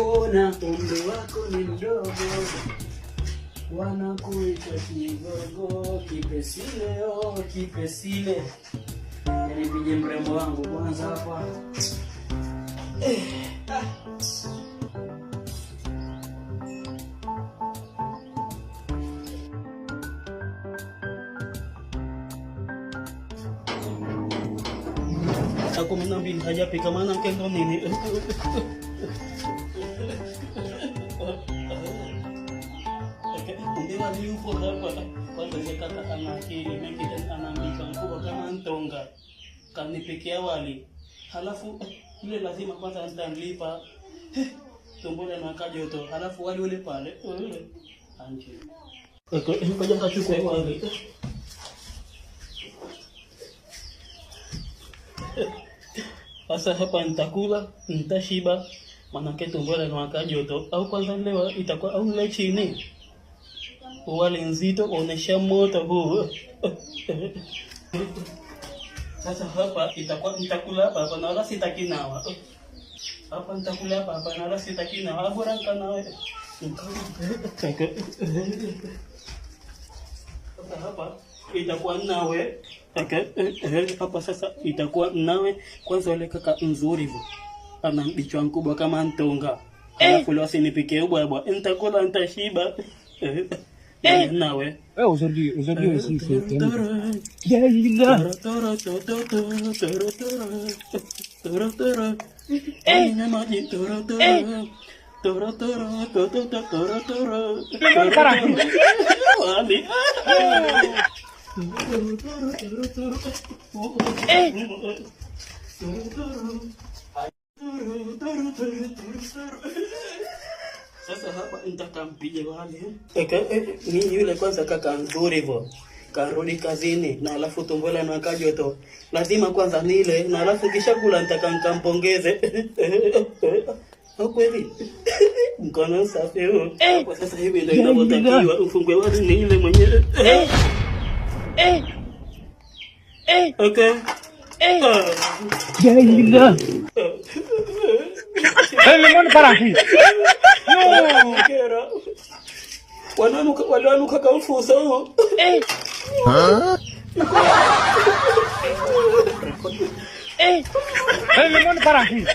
Mbona umri wako ni mdogo, wanakuita kigogo, kipesile oh, kipesile. Nipige mrembo wangu kwanza hapa. Saa 12 hajapika maanake ndo nini? Kumbe wali yupo hapa. Kwanza yule kaka ana akili, mimi ana mkubwa kama ntonga. Kanipikia wali. Halafu yule lazima kwanza nitamlipa. Tumboni na kajoto. Halafu wali ule pale. Anje. Ngoja nikachukue wali. Sasa hapa nitakula, nitashiba, manake tumbo linawaka joto. Au kwanza leo itakuwa au nile chini. Wali nzito onesha moto huu. Sasa hapa itakuwa nitakula hapa hapa na wala sitaki nawa. Hapa nitakula hapa hapa na wala sitaki nawa. Bora nikanawe. Sasa hapa itakuwa nawe. Okay. Hapa sasa itakuwa nawe. Kwanza yule kaka mzuri hivyo. Ana bichwa mkubwa kama ntonga. Alafu leo asinipikie ubwabwa. Nitakula nitashiba. Nawe. Aujourd'hui aussi, c'est Sasa hapa nitakampige wale. Ni yule kwanza kaka nzuri hivyo. Karudi kazini na alafu tumbo la joto. Lazima kwanza nile na alafu kisha kula nitaka nikampongeze. Au kweli? Mkono safi huo. Kwa sasa hivi ndio inavyotakiwa ufungwe wali nile mwenyewe. Okay. No. Walianuka kamfusa huo. Le mono para aquí.